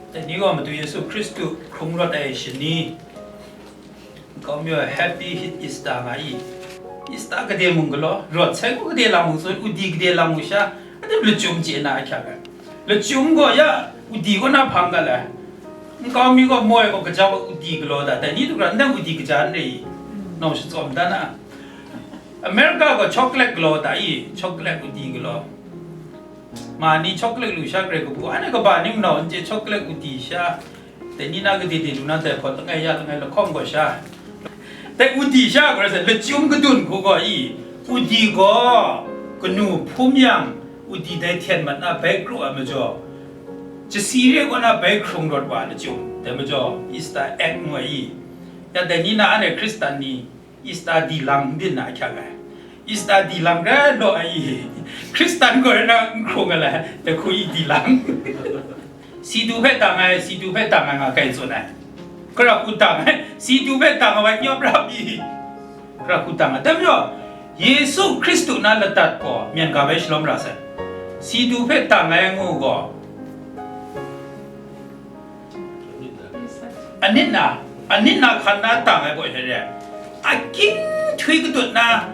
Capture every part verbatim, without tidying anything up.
Dai ni gaw Madu Yesu Hkristu hkrung rawt ai shani, nkau mi gaw Happy Easter nga i. Easter gade mung galaw, rawt sai gaw gade lang mung tsun, udi gade lang mung sha, adim lachyum chye na ahkyak ai. Lachyum gaw ya, udi kaw na hpang gat ai. Nkau mi gaw moi gaw kaja gaw udi galaw da, dai ni du hkra ndang udi kaja n re i. Nau shatsawm da na. America gaw chocolate galaw da i, chocolate udi galaw. Ma ni chocolate lu sha grai kabu, anhte kaba ning nau n chye chocolate udi sha, dai ni na gade de lu na dai hpaw langai ya langai lahkawng gaw sha. Dai udi sha gaw rai sa, lachyum kadun hku gaw i, udi gaw kanu hpum yang, udi dai hten mat na bai kru ai majaw, chasi re kaw na bai hkrung rawt wa lachyum, dai majaw Easter egg ngu ai i. Ya dai ni na anhte Hkristan ni, Easter di lang n byin na ahkyak ai. Easter di lang rai law ai i, Hkristan gaw rai na n hkrung ai lai, dai hku i di lang. Si du hpe dang ai, si du hpe dang ai nga kai tsun ai. Kara hku dang ai, si du hpe dang ai wa nyawp ra mi? Kara hku dang ai. Dai majaw, Yesu Hkristu na ladat gaw myen ga bai shalawm ra sai. Si du hpe dang ai ngu gaw, anit na, anit na hkan na dang ai gaw hte re, akying htwi kadut na,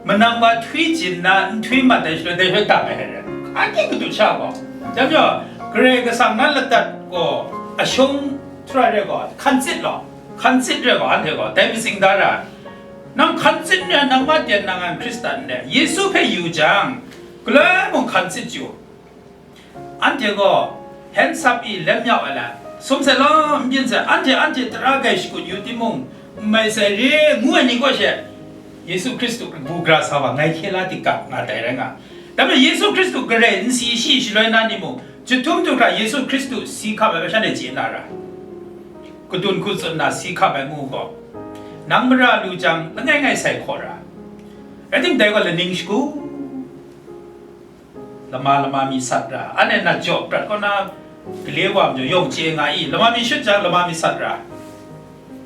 manang wa htwi jin na, nhtwi mat ai shaloi dai hpe dang ai hte re, akying kadut sha gaw. Dai majaw, Karai Kasang na ladat gaw ashung htura re gaw, hkan tsit law, hkan tsit re gaw, anhte gaw dai matsing da ra. Nang hkan tsit re, nang ma ten nang ngan Hkristan re, Yesu hpe yu jang, galoi mung hkan tsit yu. Anhte gaw, hen sap i lem yau ai lam, sum sai law, n byin sai, anhte, anhte tara gai shakut yu timung, n mai sai re, ngu ai ni kaw she, Yesu Hkristu bu gara sa wa, ngai hkye la dikak nga dai rai nga. Dai majaw Yesu Hkristu garai n si shi shaloi na ni mung, jahtum du hkra Yesu Hkristu si hkap ai bai shanhte chye na ra. Kadun hku tsun na si hkap ai ngu gaw, nang mara lu jang, langai ngai sai hkaw ra. Rai tim, dai gaw laning shagu. Lama lama mi sat ra, anhte nat jaw prat kaw na gale wa majaw yawng chye nga i, lama mi shut jang lama mi sat ra,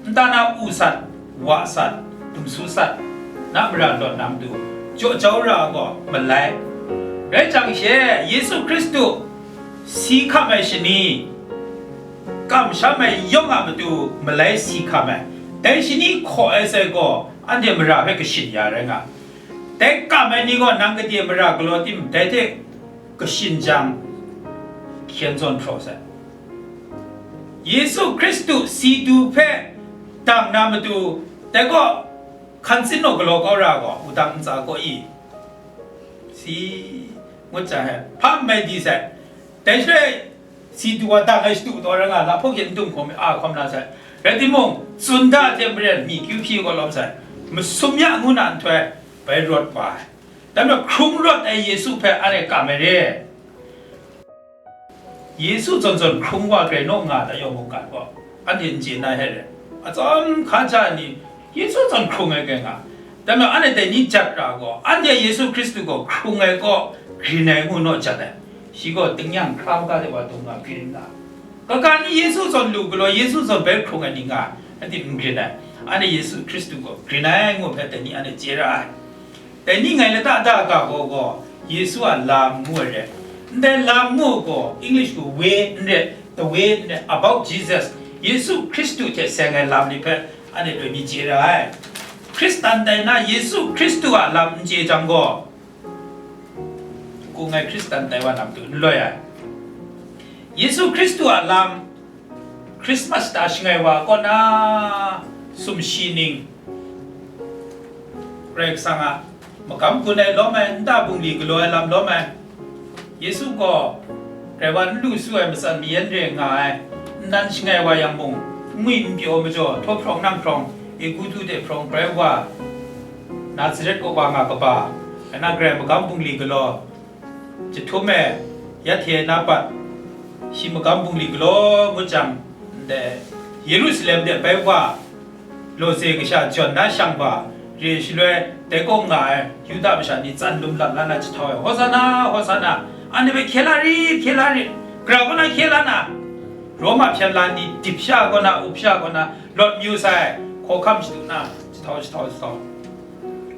nta na u sat, wa sat, dumsu sat, na mara lawt na matu, jaw jau ra gaw malai. Rai jang she, Yesu Hkristu si hkam ai shani, kamsham ai yawng a matu malai si hkam ai, dai shani hkaw ai sai gaw, anhte mara hpe kashin ya rai nga. Dai kam ai ni gaw nang gade mara galaw tim, dai hte kashin jang, hkyen zawn hpraw sai. Yesu Hkristu si du hpe dang na matu, dai gaw hkan tsin naw galaw kau ra gaw, wudang ntsa kaw i si ngut jang, hpa n mai di sai. Dai shaloi, si du wa dang ai shadu taw rai nga, lahpawk hkyen n dum hkawm ai a hkawm na sai. Rai timung, tsun da hte maren, mi kyu hpyi gaw lawm sai. Masum ya ngu na nhtoi, bai rawt wa ai. Dai majaw hkrung rawt ai Yesu hpe anhte kam ai re. Yesu zawn zawn hkrung wa grai naw nga ta yawng mungkan gaw, anhte n chye na he re. Atsawm hkaja ni, Yesu zawn hkrung ai grai nga. Dai majaw anhte dai ni jat ra gaw, anhte Yesu Hkristu gaw hkrung ai kaw grin ai ngu naw jat ai. Shi gaw tingnyang hkra maga de wa dung nga grin nga. Kaga ni Yesu zawn lu galaw, Yesu zawn bai hkrung ai ni nga, anhte n grin ai. Anhte Yesu Hkristu gaw grin ai ngu hpe dai ni anhte chye ra ai. Dai ni ngai lata da ga gaw gaw, Yesu a lam ngu ai re. Ndai lam ngu gaw, English gaw way n re, the way n re, about Jesus, Yesu Hkristu hte seng ai lam ni hpe anhte tawn mi chye ra ai. Hkristan tai na Yesu Hkristu a lam n chye jang gaw, ku ngai Hkristan tai wa na matu n loi ai. Yesu Hkristu a lam, Christmas ta shangai wa kaw na sumshi ning, Karai Kasang a magam gun ai lawm ai, nta bungli galaw ai lam lawm ai, Yesu gaw Karai wa n lu su ai matsan mayan re nga ai, nnan shangai wa yang mung, n ngwi n pyaw majaw, htaw hprawng nang hprawng, Egutu hte hprawng Karai wa, Nazaret kaw wa nga kaba, ana Karai magam bungli galaw, jahtum e, ya hte na pat, shi magam bungli galaw ngut jang, ndai Yerusalem de bai wa, lawze kasha jawn na shang hpa, re shaloi dai kaw nga ai Yuda masha ni tsan lum lam la na jahtau ai, "Hosana, Hosana, anhte hpe hkye la rit, hkye la rit, gara kaw na hkye la na, Roma hpyen la ni dip sha kaw na, up sha kaw na, lawt mayu sai, hkawhkam shadu na, jahtau, jahtau, jahtau,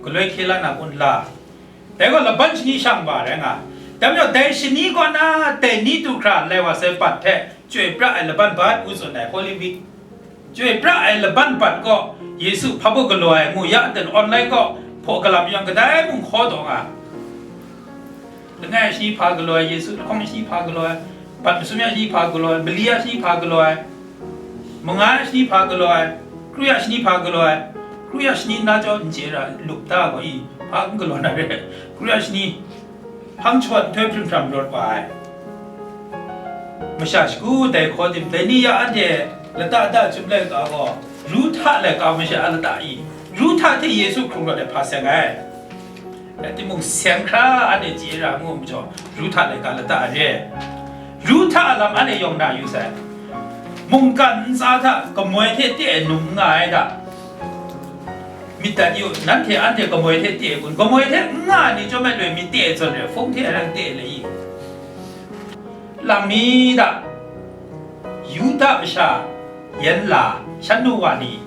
galoi hkye la na kun la?" Dai gaw laban shani shang ba rai nga, Dai majaw, dai shani kaw na dai ni du hkra lai wa sai bat hte, chyoi pra ai laban bat ngu tsun ai Holy Week. Chyoi pra ai laban bat kaw Yesu hpa baw galaw ai ngu ya ten online kaw hpaw galam yang kadai mung hkaw taw nga. Langai a shani hpa galaw ai, Yesu lahkawng a shani hpa galaw ai, bat masum ya shani hpa galaw ai, mali ya shani hpa galaw ai, manga ya shani hpa galaw ai, kru ya shani hpa galaw ai, kru ya shani na jaw n chye ra, lup ta gaw i, hpa n galaw na re, kru ya shani, hpang shawt nhtoi hprim hpram rawt wa ai. Masha shagu dai hkaw tim, dai ni ya anhte lata da chyum laika gaw, Ruhta laika masha a lata i, Ruhta hte Yesu hkrung rawt ai hpa seng ai. Rai timung, seng hkra anhte chye ra ngu majaw, Ruhta laika lata a re. Ruhta a lam anhte yawng na yu sai. Mungkan ntsa hta kamoi hte te ai num n nga ai hta, myit dat yu, nanhte anhte kamoi hte te ai kun? Kamoi hte n nga ai ni chyawm ai loi myit te ai zawn re, hpung hte rang te ai le i? Lang mi hta, Yuda masha yan la, shan nu wa ni,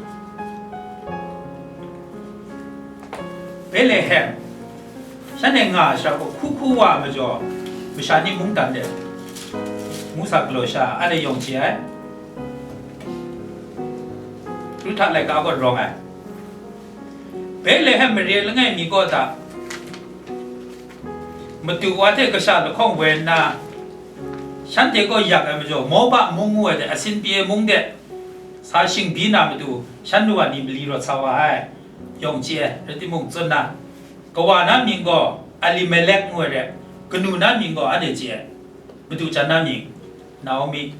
Betlehem, shanhte nga ai sha gaw hku hku wa ai majaw, masha ni mungdan de, ngu sa galaw sha, anhte yawng chye ai. Ruhta laika gaw rawng ai. Betlehem mare langai mi kaw hta, madu wa hte kasha lahkawng woi nna, shanhte kaw yak ai majaw, Moba mung ngu ai de, asin pyi ai mung de, sa shingbi na matu, shan nu wa ni mali rawt sa wa ai, yawng chye ai. Rai timung, tsun na, kawa na mying gaw Elimelek ngu ai re, kanu na mying gaw anhte chye ai, madu jan na mying, Naomi,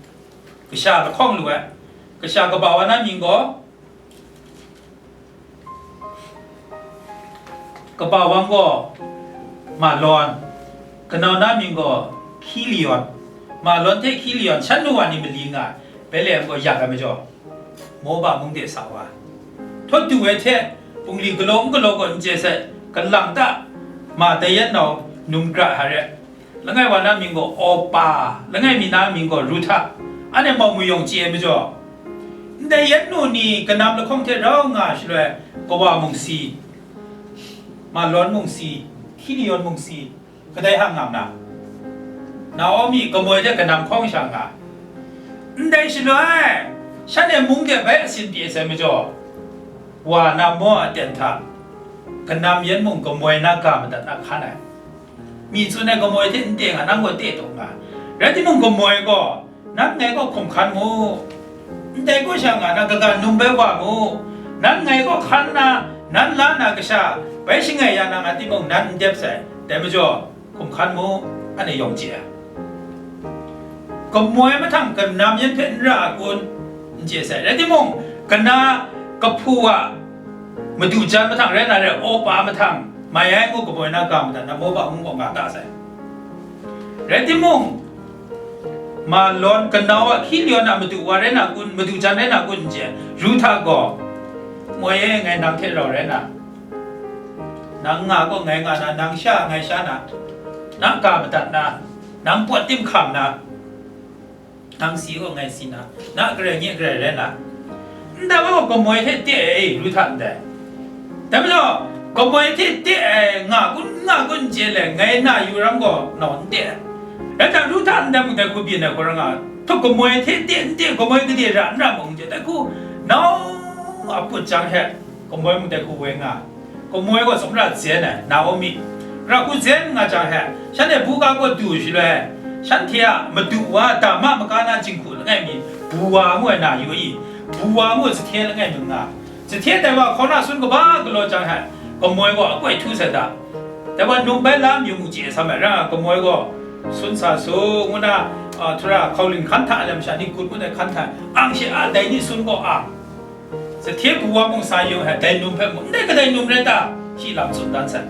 kasha lahkawng lu ai, kasha kaba wa na mying gaw, kaba wa gaw Malon, kanau na mying gaw Hkilion, Malon hte Hkilion, shan nu wa ni mali nga ai, Betlehem gaw yak ai majaw, Moba mung de sa wa. Htaw du ai hte, bungli galaw n galaw gaw n chye sai, kalang ta, ma dai yan nau, num gra hare, langai wa na mying gaw Orpa, langai mi na mying gaw Ruhta, anhte mau mu yawng chye ai majaw, ndai yan nu ni kanam lahkawng hte rau nga shaloi, kawa mung si, Malon mung si, Hkilion mung si, kadai hang ngam na? Naomi kamoi hte kanam hkawng sha nga. Ndai shaloi, shanhte mung de bai asin pyi sai majaw, wa na maw aten hta, kanam yan mung kamoi na ga madat na hkan ai. Mi tsun ai kamoi hte n te nga, nang gaw te taw nga. Rai timung, kamoi gaw, nang ngai kaw hkum hkan mu. Ndai kaw sha nga na, kaga num bai wa mu. Nan ngai kaw hkan nna, nan la na kasha, bai shangai ya na nga timung, nan n dep sai. Dai majaw, hkum hkan mu, anhte yawng chye ai. Kamoi mahtang kanam yan hpe n ra a kun? N chye sai. Rai timung, kana kahpu a madu jan mahtang rai na re, Orpa mahtang mai ai ngu kamoi na ga madat na, Moba mung gaw nga ta sai. Rai timung, Malon kanau a Hkilion a madu wa rai na kun, madu jan rai na kun n chye. Ruhta gaw, moi e, ngai nang hte rau rai na, nang nga gaw ngai nga na, nang sha ngai sha na, na ga madat na, nang pawt tim hkam na, nang si gaw ngai si na, na garai nye garai rai na. Ndai wa gaw kamoi hte te ai, Ruhta ndai. Dai majaw, kamoi hte te ai nga kun, n nga kun n chye le, ngai na yu ram gaw nau n te ai. Rai jang, Ruhta ndai mung dai hku byin ai hku rai nga, htuk kamoi hte te n te, kamoi gade ra n ra mung n chye, dai hku nau a put jang he, kamoi mung dai hku woi nga. Kamoi gaw tsawmra zen ai, Naomi. Ra hku zen nga jang he, shanhte buga kaw du shaloi, shanhte a madu wa dama maga na jinghku langai mi, Bua ngu ai na yu i, Bua ngu ai sahte langai mi nga. Sahte dai wa hkaw na sun kaba galaw jang he, kamoi gaw akoi htu sai da. Dai wa num bai la myu mu chye sam ai, ra kamoi gaw sun sa su, ngu na, a, htura hkauling hkan hta ai lam sha ni, gut ngut ai hkan hta, ang she a, dai ni sun gaw ang. Sahte Bua mung sa yung he, dai num hpe mung, ndai kadai num rai ta? Shi lam tsun dan sai.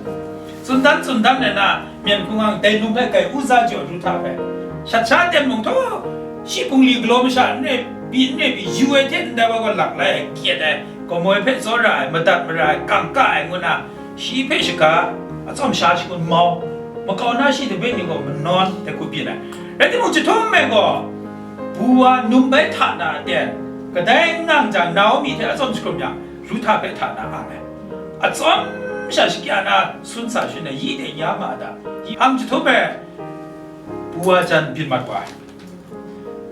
Tsun dan, tsun dan rai na, myen hkungga dai num hpe kai u za jaw, Ruhta hpe. Shat sha tem mung htaw, shi bungli galaw masha n re pyi, n re pyi, yu ai hte ndai wa gaw lak lai ai, kyet ai, kamoi hpe tsawra ai, madat mara ai, kangka ai ngu na, shi hpe shaga, atsawm sha shangun mau, makau na shi hte bai ni gaw manawn dai hku byin ai. Rai timung, chyahtum e gaw, Bua num bai hta na aten, kadai n ngang jang, Naomi hte atsawm jahkrum yang, Ruhta hpe hta na ang ai. Atsawm sha shakya na sun sa shun ai, yi de ya ma da. Yi hpang chyahtum e, Buwa jan byin mat wa ai.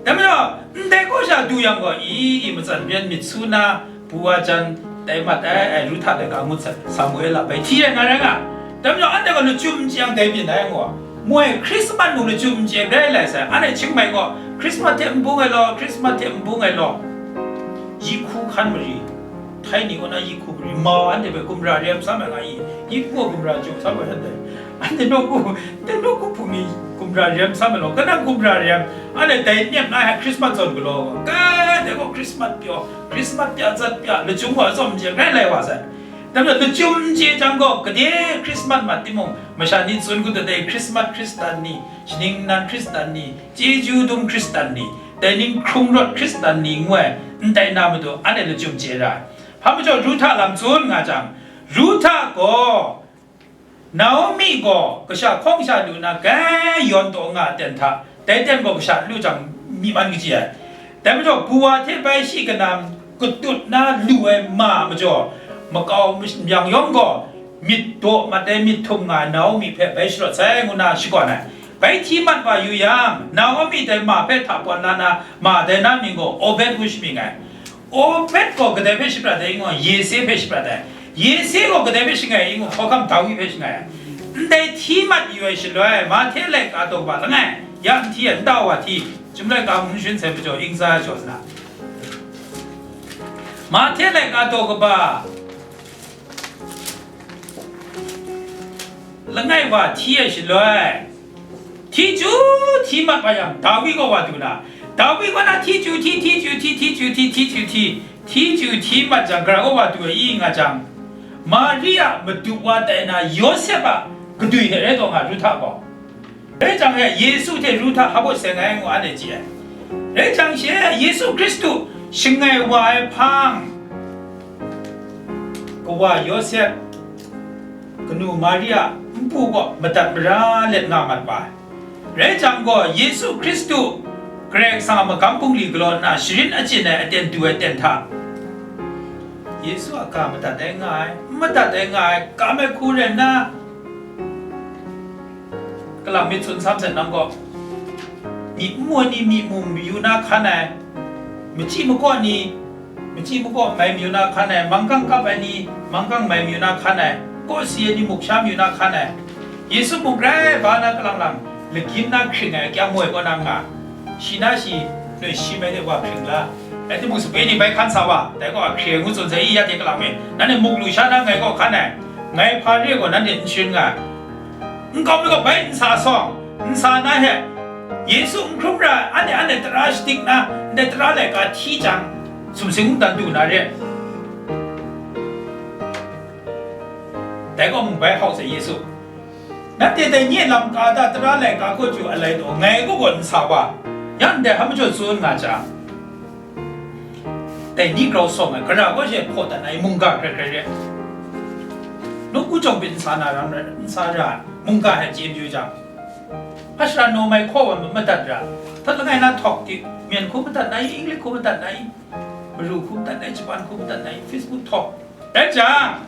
Dai majaw, ndai kaw sha du yang gaw, i, i matsan byan myit su na, buwa jan tai mat ai, ai, Ruhta laika ngut sai, Samuela bai hti ai nga rai nga. Dai majaw, anhte gaw lachyum n chye yang dai byin ai gaw, moi Hkrismat mung lachyum n chye rai lai sai, anhte Chiang Mai gaw Hkrismat hte n bung ai law, Hkrismat hte n bung ai law, yi hku hkan mari, Htai ni kaw na yi hku mari, ma anhte hpe gumra rem sam ai nga i, yi hku gumra jaw sam ai hte, anhte nawku, anhte nawku hpung ni gumra rem sam ai law, kanang gumra rem, anhte dai nyep na ai Hkrismat zawn galaw, kai dai gaw Hkrismat pyaw, Hkrismat pya zat pya, lachyum wa tsawm n chye rai lai wa sai. Dai majaw lachyum n chye jang gaw, gade Hkrismat mat timung, masha ni tsun kau dat ai Hkrismat Hkristan ni, shaning nan Hkristan ni, chyeju dum Hkristan ni, dai ning hkrung rawt Hkristan ni ngu ai, ndai na matu anhte lachyum chye ra ai. Hpa majaw Ruhta lam tsun nga jang, Ruhta gaw Naomi gaw kasha hkawng sha lu na grai yawn taw nga ai ten hta, dai ten gaw kasha lu jang myi man kaji ai. Dai majaw, Buwa hte bai shi kanam katut na lu ai ma majaw, makau myang yawng gaw myit daw mat ai myit htum nga ai Naomi hpe bai sharawt sai, ngu na shakawn ai. Bai hti mat wa yu yang, Naomi dai ma hpe hta pawn la na, ma dai na mying gaw Obed ngu shamying ai. Obed gaw kadai hpe shaprat ai i ngu, Yese hpe shaprat ai. Yese gaw kadai hpe shangai i ngu, hkawhkam Dawi hpe shangai ai. Ndai hti mat yu ai shaloi, Mahte laika daw kaba langai, ya n hti ai, nta wa hti, chyum laika mung n sharin sai majaw, ingza ai jaw sa na. Mahte laika daw kaba langai wa hti ai shaloi, hti chyu hti mat wa yang, Dawi gaw wa du na, Dawi kaw na hti chyu hti, hti chyu hti, hti chyu hti, hti chyu hti, hti chyu hti mat jang, gara kaw wa du ai i nga jang, Maria madu wa tai na Yawsep a kadwi hte rai taw nga Ruhta gaw. Rai jang e, Yesu hte Ruhta hpa baw seng ai ngu anhte chye ai. Rai jang she, Yesu Hkristu shangai wa ai hpang, kawa Yawsep, kanu Maria npu kaw madat mara let nga mat wa ai. Rai jang gaw, Yesu Hkristu Karai Kasang a magam bungli galaw nna sharin achyin ai aten du ai ten hta, Yesu a ga madat ai nga ai, n madat ai nga ai, kam ai hku rai nna, Kalang myit tsun sam sai nang gaw, myi n maw ni myi mu mayu na hkan ai, machyi makaw ni machyi makaw mai mayu na hkan ai, manggang kap ai ni manggang mai mayu na hkan ai, kawsi ai ni muk sha mayu na hkan ai, Yesu mung grai ba na kalang lang, lagyim na hkring ai, kyang moi kaw na nga, shi na shi noi shi mai de wa hkring la, rai timung, sape ni bai hkan sa wa, dai gaw a hkre ngu tsun sai i, ya hte kalang e, nanhte muk lu sha na ngai kaw hkan ai, ngai hpa re gaw nanhte n sharin nga ai. Nkau mi gaw bai nsa sawng, nsa na hte, Yesu n hkrum ra ai, anhte, anhte tara shadik na, ndai tara laika hti jang, sumsing mungdan du na re. Dai gaw mung bai hau sai Yesu. Nanhte dai nye lam ka da tara laika kaw chyu alai taw, ngai kaw gaw nsa wa, ya ndai hpa majaw tsun nga jang, dai ni grau sawng ai, gara kaw she hpaw dat na i mungga hkrai hkrai re. Nawku jawng pyi nsa na ram rai, nsa ra ai, mungga hte chye mayu jang, hpa shara naw mai hkaw wa madat ra, htat langai na htawk di, Myen hku madat na i, Inglik hku madat na i, Maru hku madat na i, Japan hku madat na i, Facebook htawk. Rai jang,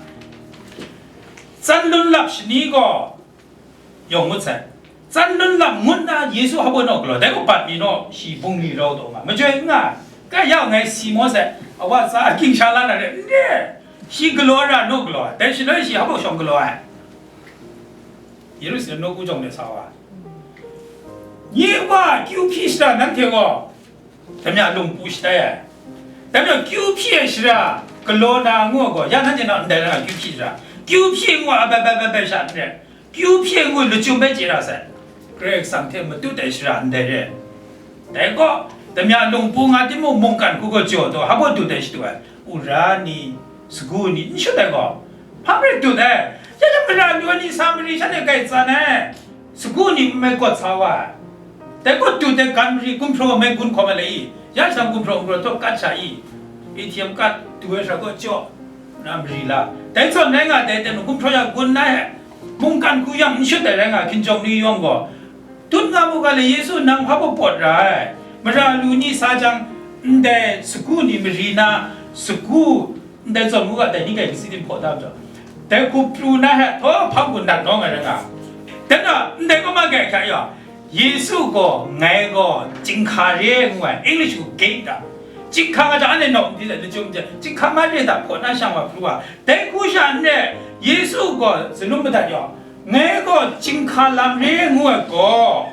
Tsan lun lap shani gaw yawng ngut sai. Tsan lun lap ngut na Yesu hpa baw naw galaw, dai gaw bat mi naw shi bungli rau taw nga, majoi n nga ai. Kai ya ngai si maw sai, a wa tsa a ging sha la na re, n re, shi galaw ra naw galaw ai, dai shaloi shi hpa baw shawng galaw ai. Yerusalem nawku jawng de sa wa ai. Nye wa kyu hpyi shada nanhte gaw, Damya lung pu shatai ai. Damya kyu hpyi ai shara galaw na ngu ai gaw, ya nanhte na ndai na kyu hpyi shara, kyu hpyi ngu ai bai bai bai bai sha n re, kyu hpyi ngu ai lachyum bai chye ra sai. Karai Kasang hte matut ai shara ndai re. Dai gaw, damya lung pu nga timung, mungkan hku gaw jaw taw, hpa baw dut ai shadu ai, wora ni, sagu ni, n shut ai gaw, hpa rai dut ai. Ya, ya, mara lu ai ni sa mari shanhte kai tsan ai. Sagu ni n mai gawt sa wa ai. Dai gaw dut ai gan mari gumhpraw mai gun hkawm ai lai i, ya shang gumhpraw n galaw taw kat sha i, A T M card du ai hkra gaw jaw na mari la. Dai zawn rai nga dai, dai nu gumhpraw ya gun na e, mungkan hku yang n shut ai rai nga, hkinjawng ni yawng gaw, dut nga mu ga le, Yesu nang hpa baw pawt ra ai. Mara lu ni sa jang, ndai sagu ni mari na, sagu, ndai zawn ngu ga, dai ni kai kasi tim hpaw da majaw, dai hku pru na hte, htaw hpang gun dat nawng ai rai nga. Dai na, ndai kaw ma gai hkra ya, Yesu gaw, ngai gaw chyinghka re ngu ai, English wu gate a. Chyinghka nga jang, anhte nawk n di let, lachyum hte, chyinghka ma re da, hpaw na shang wa pru wa. Dai hku sha n re, Yesu gaw zalum madat yaw, ngai gaw chyinghka lam re ngu ai gaw,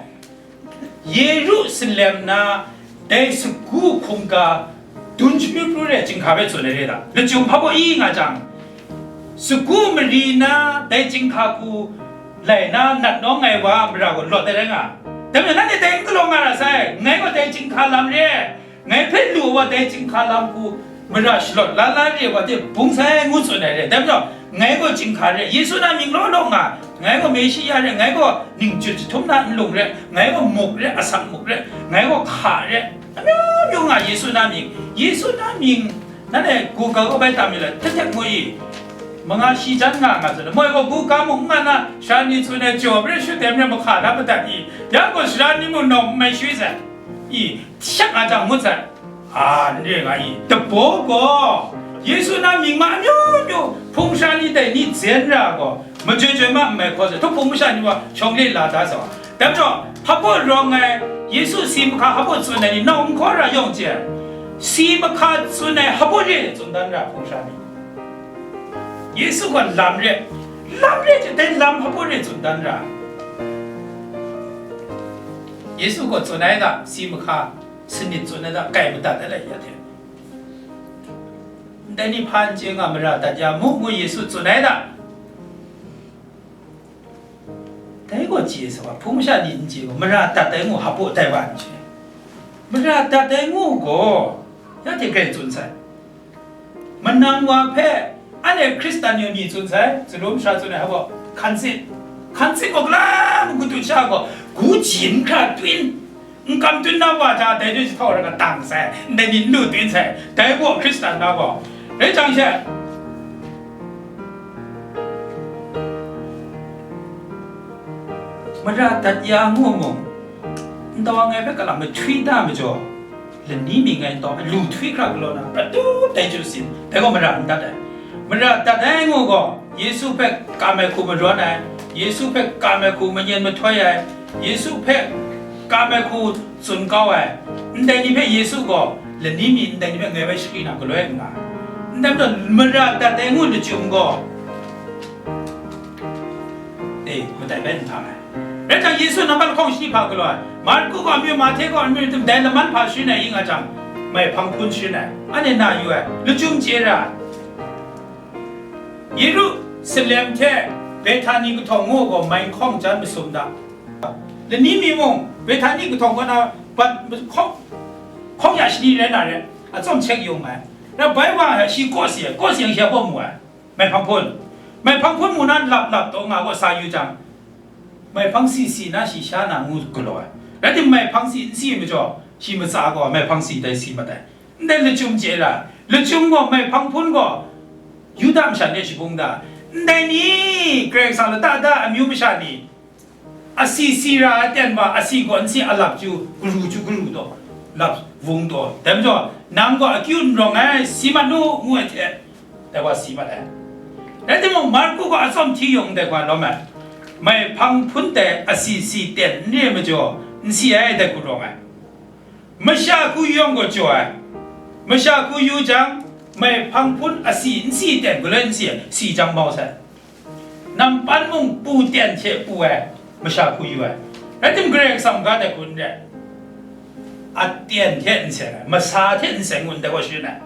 Yerusalem na dai sagu hkungga dun shabyu pru re chyinghka hpe tsun ai re da. Lachyum hpa baw i nga jang, sagu mari na dai chyinghka hku lai na nat nawng ai wa mara gaw lawt ai rai nga. Dai majaw, nanhte dai n galaw nga ra sai, ngai gaw dai chyinghka lam re ai, ngai hpe lu ai wa dai chyinghka lam hku mara shalawt la la re ai wa hte bung sai ngu tsun ai re. Dai majaw, ngai gaw chyinghka re, Yesu na mying law law nga, ngai gaw Meshiya re, ngai gaw ningchyut jahtum na nlung re, ngai gaw muk re, asak muk re, ngai gaw hka re, amyu myu nga Yesu na mying, Yesu na mying, nanhte Google kaw bai tam yu let, htek htek mu i, manga shi jan nga nga tsun ai, moi gaw Google mung n nga na, sara ni tsun ai jaw mare, shut ai mare, mahka na madat i, ya gaw sara ni mung nawng n mai shui sai, i, shak nga jang ngut sai. A, n re nga i, dabaw gaw, Yesu na mying ma amyu myu, hpung sara ni dai ni zen ra gaw, majoi joi ma n mai hkaw sai, htuhpung masha ni wa shawng le la da sa wa. Dai majaw, hpa baw rawng ai, Yesu si mahka hpa baw tsun ai ni, nau n hkaw ra yawng chye ai, si mahka tsun ai hpa baw re tsun dan ra, hpung sara ni. Yesu gaw lam re, lam re chye, dai lam hpa baw re tsun dan ra. Yesu gaw tsun ai da, si mahka sanit tsun ai da, kai madat ai lai ya hte. Ndai ni hpa n chye nga, mara dat ya mu, ngu Yesu tsun ai da. Dai gaw chye sa wa, hpung masha ni n chye gaw, mara dat ai ngu hpa baw dai wa n chye. Mara dat ai ngu gaw, ya hte grai tsun sai. Manang wa hpe, anhte Hkristan yawng ni tsun sai, Jerome sha tsun ai hpa baw, hkan tsit. Hkan tsit gaw, galam kadut sha gaw, gu jin hkra tun, n kam tun na wa hta dai hte jahtau ra ga tang sai, ndai ni n lu tun sai, dai gaw Hkristan na gaw. Rai jang she, mara dat ya ngu mung, ntau ngai hpe kalam mahtwi da majaw, lani mi ngai ntau hpe lu htwi hkra galaw na, prat tup dai chyu sin, dai gaw mara n dat ai. Mara dat ai ngu gaw, Yesu hpe kam ai hku marawn ai, Yesu hpe kam ai hku manyan mahtoi ai, Yesu hpe kam ai hku tsun kau ai, ndai ni hpe Yesu gaw lani mi ndai ni hpe ngai bai shakri na galoi n nga ai. Ndai majaw mara dat ai ngu lachyum gaw, e, madat bai n hpang ai. Rai jang, Yesu nampat lahkawng shani hpa galaw ai? Marku gaw amyu, Mahte gaw amyu, dai laman hpa sharin ai i nga jang, mai hpang hpun sharin ai, anhte na yu ai, lachyum chye ra ai. Yerusalem hte Bethani kahtawng ngu gaw mai n hkawng jan masum da. Lani mi mung, Bethani kahtawng kaw na bat hkawng, hkawng ya shani rai na re, atsawm chek yung ai. Rai bai wa ai, shi kaw si ai, kaw si yang shi a baw mu ai. Mai hpang hpun. Mai hpang hpun mu na lap lap taw nga gaw sa yu jang, mai hpang si si na shi sha na ngu galaw ai. Rai timung, mai hpang si n si ai majaw, shi matsa gaw mai hpang si dai si mat ai. Ndai lachyum chye ra, lachyum gaw, mai hpang hpun gaw, Yuda masha ni e shabung da, ndai ni, Karai Kasang lata da amyu masha ni, asi si ra ai ten wa, asi gaw n si, alap chyu, garu chyu garu taw, lap wung taw, dai majaw, nang gaw akyu n rawng ai, si mat nu, ngu ai hte, dai wa si mat ai. Rai timung, Marku gaw atsawm hti yung ndai hkra lawm ai, mai hpang hpun dai asi si ten n re ai majaw, n si ai, dai hku rawng ai. Masha hku yawng gaw jaw ai. Masha hku yu jang, mai hpang hpun asi n si ten galoi n si ai, si jang mau sai. Nampan mung pu ten hte pu ai, masha hku yu ai. Rai timung, Karai Kasang ga dai hku n rai. Aten hte n seng ai, masa hte n seng ngu ndai gaw sharin ai.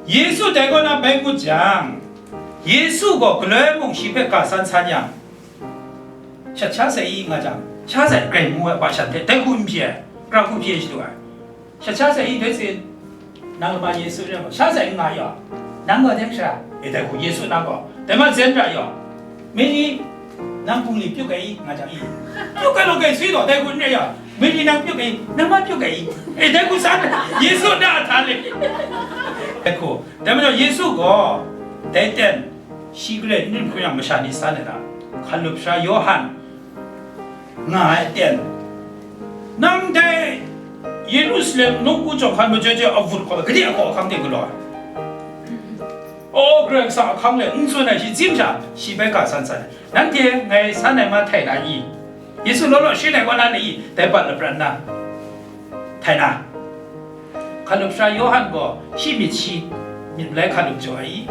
Yesu dai kaw na bai ngut jang, Yesu gaw galoi mung shi hpe ga san san yang, shat sha sai i nga jang, sha sai grai ngu ai wa shan hte dai hku n hpyi ai, gara hku hpyi ai shadu ai. Shat sha sai i, dai sin, nang lama Yesu rai gaw, sha sai n nga yaw, nang gaw dai sha, e dai hku Yesu nang gaw, dai ma zen ra yaw, Mary, nang bungli pyuk ai i, nga jang i, pyuk ai law kai swi law, dai hku n rai yaw, Mary nang pyuk ai i, nang ma pyuk ai i, e dai hku san, Yesu na a hta le, dai hku, dai majaw Yesu gaw, dai ten, shi grai n rin hkun yang masha ni san ai hta, hkalup sara Yawhan nga ai ten, nang dai Yerusalem nawku chyawm hkan majoi joi awut hkawm ai, gade a kaw ahkang de galaw ai? O, Karai Kasang ahkang le n tsun ai shi, zim sha, shi bai ga san san ai. Nanhte ngai san ai ma htai na i? Yesu law law sharin ai kaw na ni, dai bat lapran na, htai na, hkalup sara Yawhan gaw shi myit shi myit malai hkalup jaw ai i?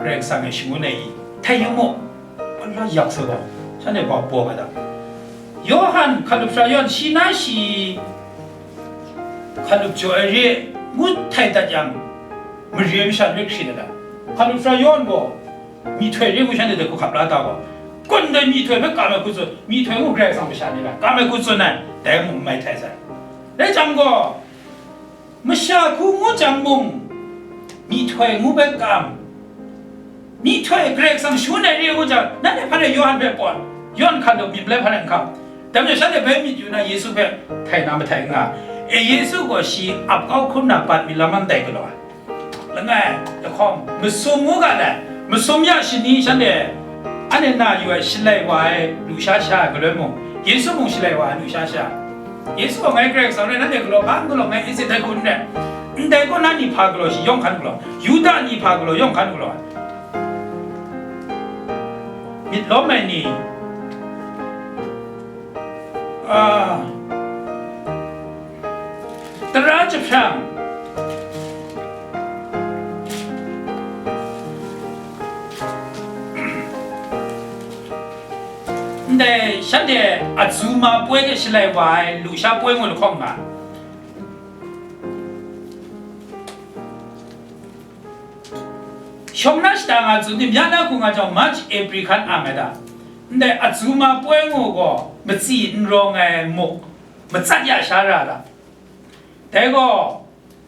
Karai Kasang e shangun ai i? Htai yu mu, ala yak sa gaw, shanhte hpa baw ga da. Yawhan, hkalup sara Yawhan shi na shi hkalup jaw ai re ngut htai dat yang, mare masha rai hkrit ai da. Hkalup sara Yawhan gaw myihtoi re ngu shanhte dai hku hkap la ta gaw, kun dai myihtoi hpe kam ai hku tsun, myihtoi ngu Karai Kasang masha ni rai kam ai hku tsun ai, dai mung n mai htai sai. Rai jang gaw, masha hku ngu jang mung, myihtoi ngu bai kam, myihtoi Karai Kasang shangun ai re ngu jang, nanhte hpa rai Yawhan hpe pawn, Yawhan hkan dawk myit malai hpa rai n hkam. Dai majaw shanhte bai myit yu na Yesu hpe htai na mahtai n nga. E, Yesu gaw shi ap kau hkrum na bat mi lam ndai galaw ai. Langai, lahkawng, masum ngu ga lai, masum ya shani shanhte, anhte na yu ai shalai wa ai lusha sha ai galoi mung, Yesu mung shalai wa ai lusha sha. Yesu gaw ngai Karai Kasang rai, nanhte galaw hpa n galaw, ngai Israel hkun n rai. Ndai kaw na ni hpa galaw shi yawng hkan galaw, Yuda ni hpa galaw yawng hkan galaw ai. Myit lawm ai ni, a, tara jahprang, ndai shanhte Azuma poi hte shalai wa ai lusha poi ngu lahkawng nga. Shawng na shada nga tsun tim, ya na hku nga jang, March, April hkan ang ai da. Ndai Azuma poi ngu gaw matsi n rawng ai muk matsat ya sha ra da. Dai gaw,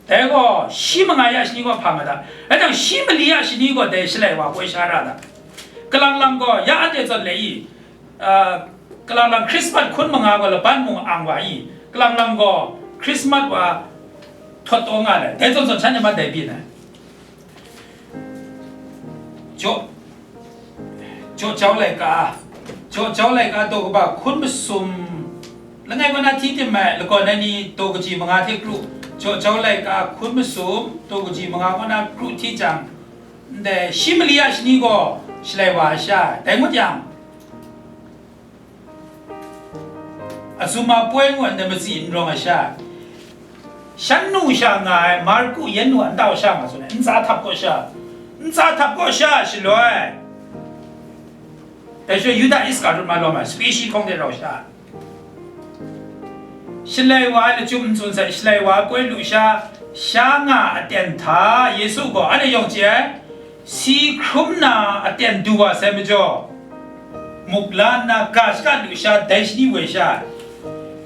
dai gaw shi manga ya shani gaw hpang ai da. Rai jang, shi mali ya shani gaw dai shalai wa poi sha ra da. Kalang lang gaw, ya anhte zawn le i, a, kalang lang Christmas hkun manga gaw laban mung ang wa i, kalang lang gaw Christmas wa htawt taw nga ai, dai zawn zawn shanhte ma dai byin ai. Jaw, jaw jau laika, jaw jau laika daw kaba hkun masum, langai kaw na hti tim ai, lagawn ai ni daw kaji manga hte kru, jaw jau laika hkun masum, daw kaji manga kaw na kru hti jang, ndai shi mali a shani gaw shalai wa ai sha, dai ngut yang, Azuma poi ngu ai, ndai matsi n rawng ai sha, shan nu sha nga ai Marku yen nu a ntau sha nga tsun ai, ntsa htap kaw sha, ntsa htap kaw sha shaloi, dai shaloi Yuda Iskariot ma lawm ai, sape shi hkawng de rau sha, shalai wa ai lachyum n tsun sai, shalai wa ai poi lusha sha nga aten hta Yesu gaw anhte yawng chye ai, si hkrum na aten du wa sai majaw, muk la nna ga shaka lusha dai shani woi sha ai.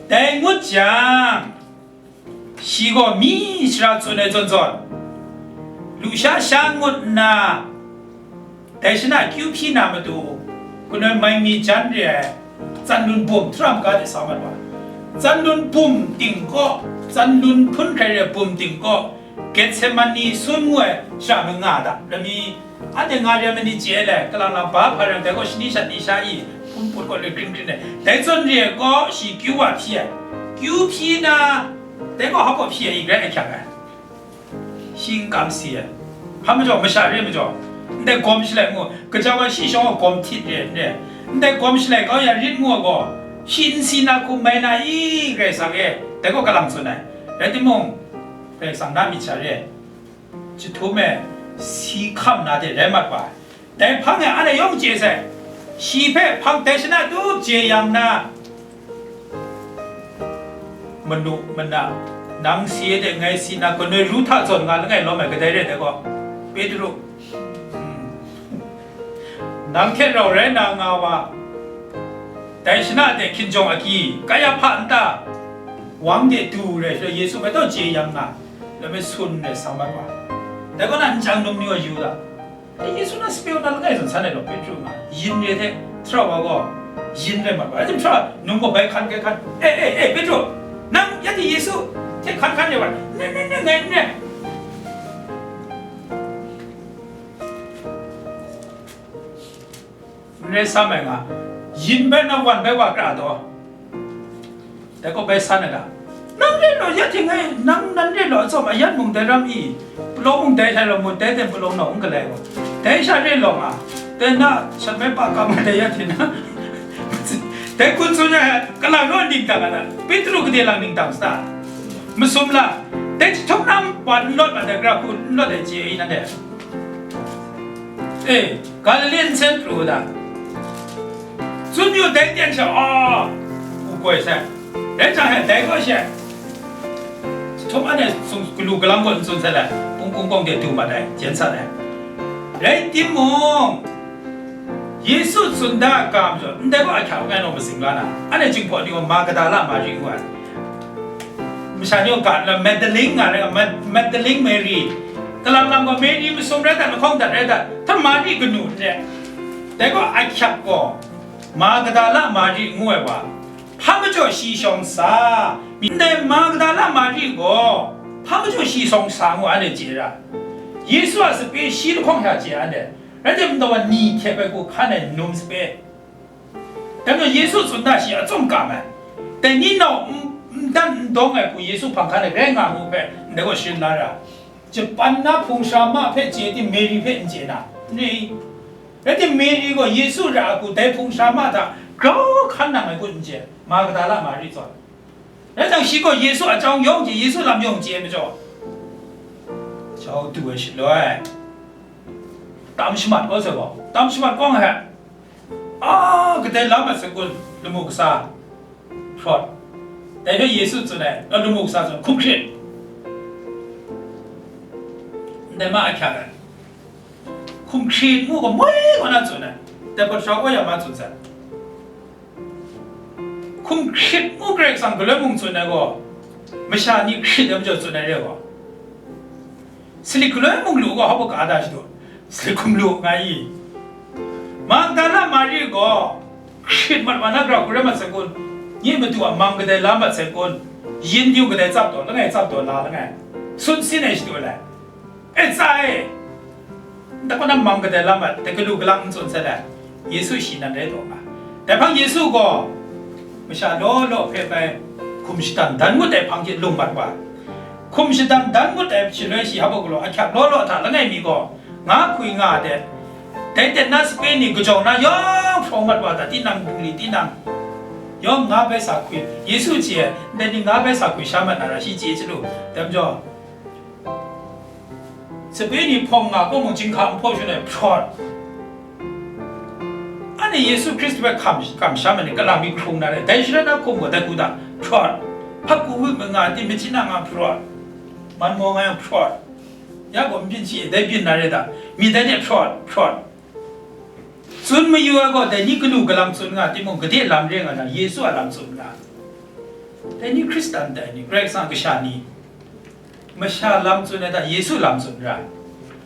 Dai ngut jang, shi gaw mi sara tsun ai zawn zawn, lusha sha ngut nna, dai shana kyu hpyi na matu, kunoi mai mi jan re ai, tsanlun bum htra maga de sa mat wa, tsanlun bum ting kaw, tsanlun hpun hkrai re ai bum ting kaw, Getsemani sun ngu ai shara mung nga da. Rai mi, anhte nga re ai ma ni chye ai le, kalang lang ba hpa rai, dai gaw shani shat ni sha i, hpun put gaw le gring gring ai. Dai zawn re ai kaw, shi kyu wa hpyi ai. Kyu hpyi na, dai gaw hpa gaw hpyi ai, i grai ahkyak ai. Shi n kam si ai. Hpa majaw, masha re majaw, ndai gawm shalai ngu, gaja wa shi shawng a gawm htit re ai n re. Ndai gawm shalai kau ya rit ngu ai gaw, shi n si na hku mai na i, Karai Kasang e, dai gaw kalang tsun ai. Rai timung, Karai Kasang na myit sha re ai. Jahtum e si hkam na de rai mat wa ai. Dai hpang e anhte yawng chye sai. Shi hpe hpang dai shana tup chye yang na, manu mana, nang si e de ngai si na, kanoi ru hta zawn nga langai lawm ai kadai re ai gaw, Petru, hmm, nang hte rau rai na nga wa, dai shana de hkinjawng agyi, Kayahpa nta, wang de du rai shaloi Yesu hpe taw chye yang na, lame sun rai sa mat wa. Dai kaw na nchyang num ni gaw yu la. Dai Yesu na sape na langai zawn san ai law, Petru nga, yin re hte, htra wa gaw, yin rai mat wa. Rai timung, htra num gaw bai hkan kai hkan, "E, e, e, Petru, nang ya di Yesu hte hkan hkan re wa, ne, ne, ne, ngai n re." N rai sa mai nga, yin bai na wan bai wa kra taw, dai gaw bai san ai da. Nang re law, ya hte ngai, nang nan re law, atsawm ayan mung dai ram i, palawng mung dai htai law, mut dai ten palawng naw n galai gaw, dai sha re law nga, dai na shat bai pa kam ai dai ya hte na, Dai hku tsun ai, kalang naw ning dang ai na, Petru gade lang ning dang sa ta? Masum la, dai jahtum na wa n lawt mat ai, gara hku n lawt ai chye i nanhte? E, Galile nsen pru da. Tsun yu dai ten sha, a, u koi sai. Rai jang he, dai gaw she, jahtum anhte sung galu galang gaw n tsun sai le, kung kung kawng de du mat ai, jen sat ai. Rai timung, Yesu tsun da ga majaw, ndai gaw ahkyak langai naw mazing la na, anhte Jinghpaw ni gaw Magdala Mari ngu ai. Masha ni gaw ga nna Magdalene nga rai, Ma-, Magdalene Mary, kalang lang gaw Mary masum rai dat, lahkawng dat rai dat, hta Mari kanu n re. Dai gaw ahkyak gaw Magdala Mari ngu ai wa, hpa majaw shi shawng sa, ndai Magdala Mari gaw hpa majaw shi shawng sa ngu anhte chye ra. Yesu a sape shi lahkawng sha chye anhte. Rai timung, ntawa ni hte bai hku hkan ai num sape. Dai majaw Yesu tsun da shi a tsawm kam ai. Dai ni nau n, n dan n dawng ai hku Yesu hpang hkan ai rai nga ngu hpe ndai gaw sharin la ra. Japan na hpung sara ma hpe chye tim, Mary hpe n chye na, n re i? Rai tim, Mary gaw Yesu ra ai hku dai hpung sara ma hta grau hkan nang ai hku n chye, Magdala Mari zawn. Rai jang, shi gaw Yesu a chyawm yawng chye, Yesu lam yawng chye ai majaw, jau du ai shaloi, tam shamat kau sai gaw, tam shamat kawng he, a, kadai la mat sai kun, lamu kasa, hprawt. Dai hpe Yesu tsun ai, lamu kasa zawn, hkum hkrit. Ndai ma ahkyak ai. Hkum hkrit ngu gaw moi kaw na tsun ai. Dai hpawt sha wa ya ma tsun sai. Hkum hkrit ngu Karai Kasang galoi mung tsun ai gaw, masha ni hkrit ai majaw tsun ai re gaw, salit galoi mung lu gaw, hpa ga da shadu, salit hkum lu nga i? Magdala Mari gaw, hkrit mat wa na grau hku rai mat sai kun, nye Madu a mang kadai la mat sai kun, yin diu kadai tsap taw langai, tsap taw la langai, sun sin ai shadu ai. E, tsa e, nta kaw na mang kadai lam ai, dai galu galang n tsun sai le, Yesu shi nan rai taw nga. Dai hpang Yesu gaw masha law law hpe bai hkum shadan dan ngut ai hpang hte lung mat wa, hkum shadan dan ngut ai shaloi shi hpa galaw ahkyak law law hta langai mi gaw nga hkwi nga de, dai ten na sape ni kajawng na yawng hprawng mat wa ta, tinang bungli tinang yawng nga bai sa hkwi, Yesu chye ai ndai ni nga bai sa hkwi sha mat na ra shi chye chyalu, dai majaw, sape ni hpawng nga kaw mung, chyinghka nhpaw shun ai hprawt. Anhte Yesu Hkristu hpe hkam, kamsham ai ni, kalang mi hkrung na re, dai shara na hkum gaw dai hku da hprawt. Hpa ku wi ma nga, di machyi na nga hprawt. Man maw nga yang hprawt. Ya gaw n byin shi, dai byin na re da, myit dai de hprawt, hprawt. Tsun mayu ai gaw, dai ni galu galang tsun nga timung, gade lam re nga na, Yesu a lam tsun nga. Dai ni Hkristan dai ni, Karai Kasang a kasha ni, masha lam tsun ai hta Yesu lam tsun ra.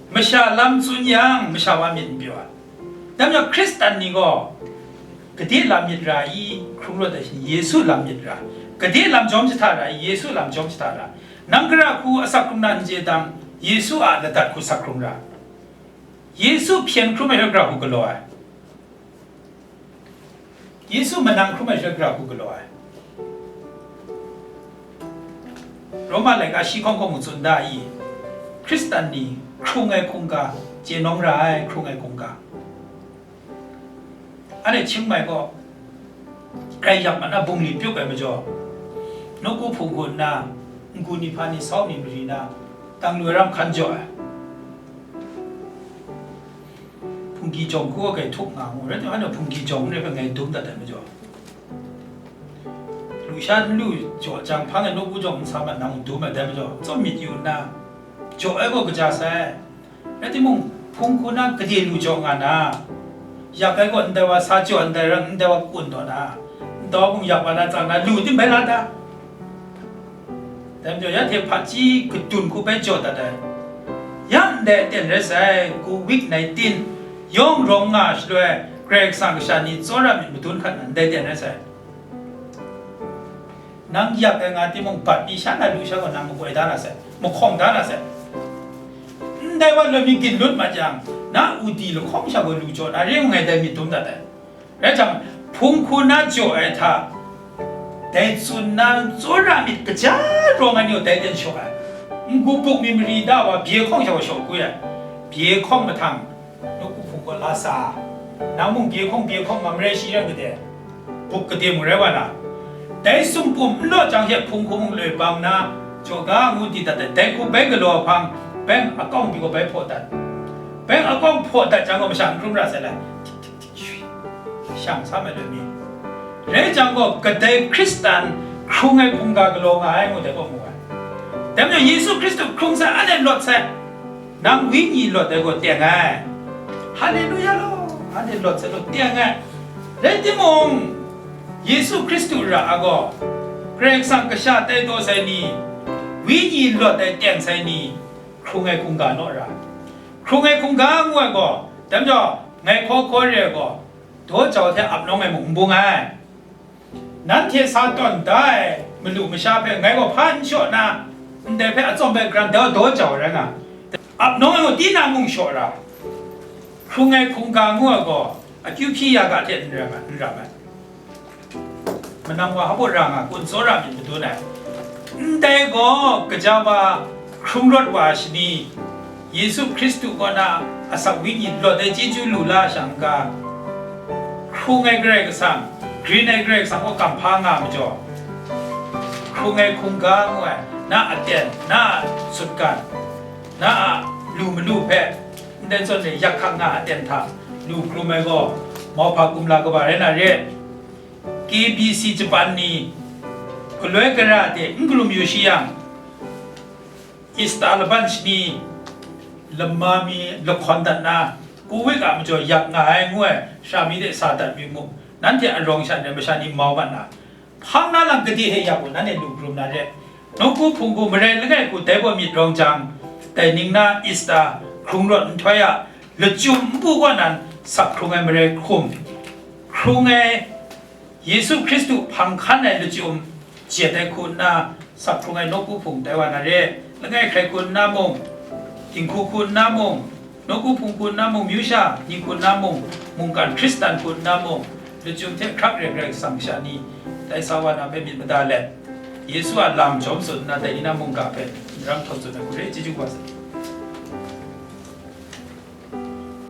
Masha lam tsun yang, masha wa myit n pyaw ai. Dai majaw Hkristan ni gaw, gade lam myit ra i, hkrung rawt ai shi, Yesu lam myit ra. Gade lam jawm jahta ra i, Yesu lam jawm jahta ra. Nang gara hku asak hkrung na n chye dang, Yesu a ladat hku sak hkrung ra. Yesu hpyen hkrum ai hpe gara hku galaw ai. Yesu manang hkrum ai hpe gara hku galaw ai. Roma laika shi hkawng hkawng mung tsun da i, Hkristan ni hkrung ai hkungga, chye nawng ra ai hkrung ai hkungga. Anhte Chiang Mai gaw, grai yak mat na bungli pyuk ai majaw, nawku hpung hku nna, n-gu ni hpa ni, sau ni mari na, dang lu ai ram hkan jaw ai. Hpunggi jawng hku wa kai htuk nga ngu, rai timung, anhte hpunggi jawng n rai hpe ngai dum dat ai majaw, lusha n lu jaw jang, hpang e nawku jawng n sa mat nang dum ai dai majaw, tsawm myit yu nna, jaw ai gaw kaja sai. Rai timung, hpung hku na gade lu jaw nga na, yak ai gaw ndai wa sa jaw, ndai ram ndai wa kun taw na, nta wa mung yak wa na tsang na, lu tim bai la ta? Dai majaw, ya hte hpaji kadun hku bai jaw dat ai. Ya ndai aten rai sai, covid nineteen yawng rawng nga shaloi, Karai Kasang kasha ni tsawra myit madun hkat na ndai aten rai sai. Nang yak ai nga timung, bat mi sha na lu sha gaw nang makoi da na sai, mahkawng da na sai. Ndai wa loi mi gin lut mat yang, na udi lahkawng sha gaw lu jaw na re ngai dai myit dum dat ai. Rai jang, hpung hku na jaw ai hta, dai tsun na tsawra myit kaja rawng ai ni gaw dai ten shaw ai. N-gu buk mi mari da wa bye hkawng sha wa shaw kwi ai. Bye hkawng mahtang, nawku hpung gaw la sa, nang mung bye hkawng, bye hkawng nga marai shi rai gade. Bup kadim rai wa na, dai sumpum n law jang she hpung hkumung loi bang na, jaw ga ngu di dat ai, dai hku bai galaw hpang, beng akawng pyi gaw bai hpaw dat, beng akawng hpaw dat jang gaw masha n hkrum ra sai lai, shang sa mai loi mi, rai jang gaw kadai Hkristan hkrung ai hkungga galaw nga ai ngu dai gaw mu ai. Dai majaw Yesu Hkristu hkrung sai, anhte lawt sai, nang wenyi lawt ai gaw teng ai. Haleluya law, anhte lawt sai law teng ai. Rai timung, Yesu Hkristu ra ai gaw, Karai Kasang kasha tai taw sai ni, wenyi lawt ai teng sai ni, hkrung ai hkungga naw ra. Hkrung ai hkungga ngu ai gaw, dai majaw, ngai hkaw hkaw re ai gaw, daw jau hte ap nawng ai mung n bung ai. Nanhte sa tawn da ai malu masha hpe ngai gaw hpa n shaw na, ndai hpe atsawm bai garan dau daw jau rai nga, ap nawng ai gaw tinang mung shaw ra, hkrung ai hkungga ngu ai gaw, akyu hpyi ya ga hte n ram ai, n ram ai. Manang wa hpa ra nga, kun tsawra myit madun ai. Ndai gaw, kaja wa, hkrung rawt wa ai shani, Yesu Hkristu kaw na asak wenyi lawt ai chyeju lu la shang n ga, hkrung ai Karai Kasang, grin ai Karai Kasang kaw kamhpa nga majaw, hkrung ai hkungga ngu ai, na aten, na a sutgan, na a lu malu hpe, ndai zawn e yak hkak nga aten hta lu hkrum ai gaw, mauhpa kumla kaba rai na re. K B C Japan ni galoi gara de n galum yu shi yang, Easter laban shani lama mi lahkawn dat na, Covid a majaw yak nga ai ngu ai, sara mi de sa dat mi mu, nanhte arawng sha n rai masha ni mau mat na, hpang na lam gade hte yak u, nanhte lu hkrum na re. Nawku hpunggu marai langai hku dai baw myit rawng jang, dai ning na Easter hkrung rawt nhtoi a lachyum npu kaw nan sak hkrung ai marai hkum, hkrung ai Yesu Hkristu hpang hkan ai lachyum jet ai hku nna, sak hkrung ai nawku hpung tai wa na re. Langai hkrai hku nna mung, dinghku hku nna mung, nawku hpung hku nna mung, myu sha ni hku nna mung, mungkan Hkristan hku nna mung, lachyum hte hkrak re Karai Kasang sha ni, tai sa wa na hpe myit mada let, Yesu a lam jawm tsun nna, dai ni na mungga hpe n ram htaw tsun ai hku re, chyeju kaba sa.